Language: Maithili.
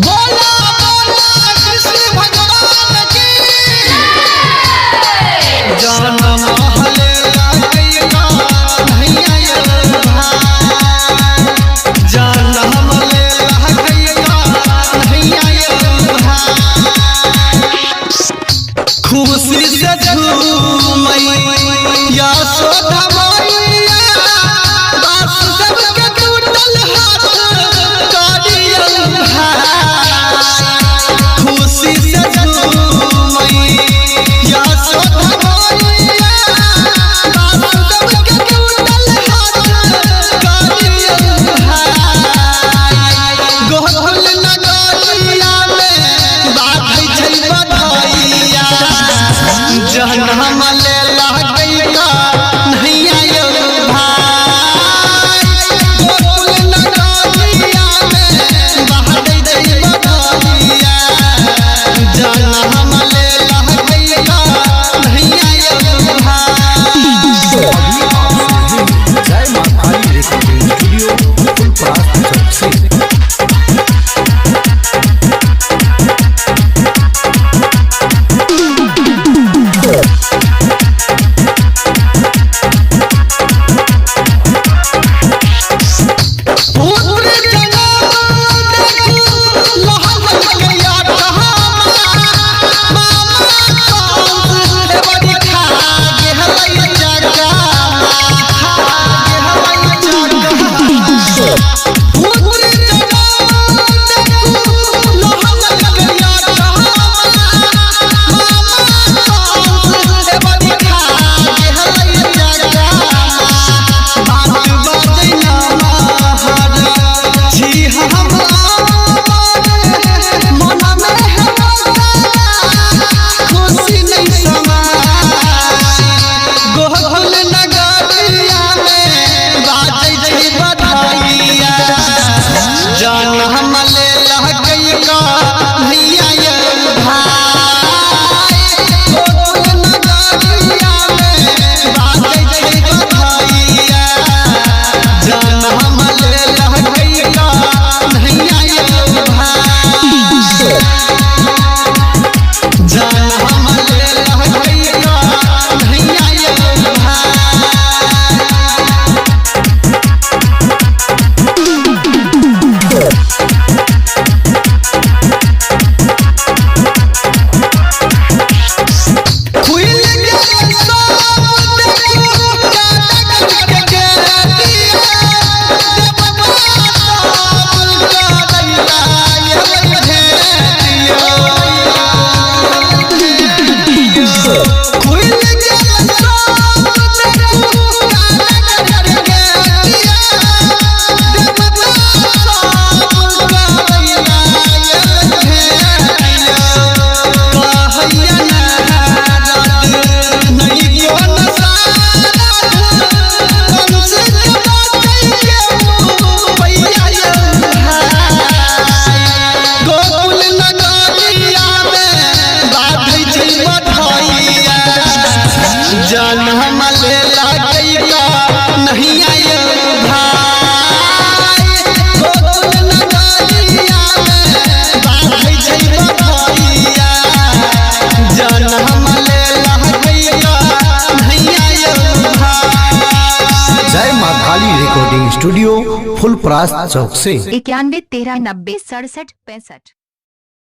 बोला बोला कृष्ण भगवान की। जनम लेला कन्हैया यौ भाई, जनम लेला कन्हैया यौ भाई। खुशी से झूमैया यशोदा मैया, वासुदेव के टूटल हाथ करियौ भाई। खुशी से झूमैया यशोदा मैया, वासुदेव के टूटल हाथ करियौ भाई। गोकुल नगरिया में बाधै छै बधैया, जनम लेला कन्हैया यौ भाई। गोकुल नगरिया में बाधै छै बधैया, जनम लेला कन्हैया यौ भाई। अभी आप सुन रहे हैं जय मां काली रिकॉर्डिंग स्टूडियो फुलपरास चौक से। पुत्र जनम देखू लहल गैया कहाँ, मामा कंस बड़ी खा गेलै जगामा, खा गेलै जगामा। पुत्र जनम देखू लहल गैया कहाँ, मामा कंस बड़ी खा गेलै जगामा। बात बाजै नमहर छी हम अमर, मन में खुशी नहीं समाय। गोकुल नगरिया में बाजै छै बधैया, जनम लेला कन्हैया यौ भाई। गोकुल नगरिया में बाजै छै बधैया, जनम लेला कन्हैया यौ भाई। जनम लेला कन्हैया यौ भाई। खुल गेल सब देखू काटक के गेटिया, देवता सब करैला एलै भेटिया। खुल गेल सब देखू काटक के गेटिया, देवता सब करैला एलै भेटिया। कहैया नारद नहीं कोन सारथ, कंस के बचै के पैया यौ भाई। गोकुल नगरिया में बाधै छै बधैया, जनम लेला कन्हैया यौ भाई। गोकुल नगरिया में बाधै छै बधैया, जनम लेला कन्हैया यौ भाई। जय मां काली रिकॉर्डिंग स्टूडियो फुलपरास चौक से। 91 13 90 67 65।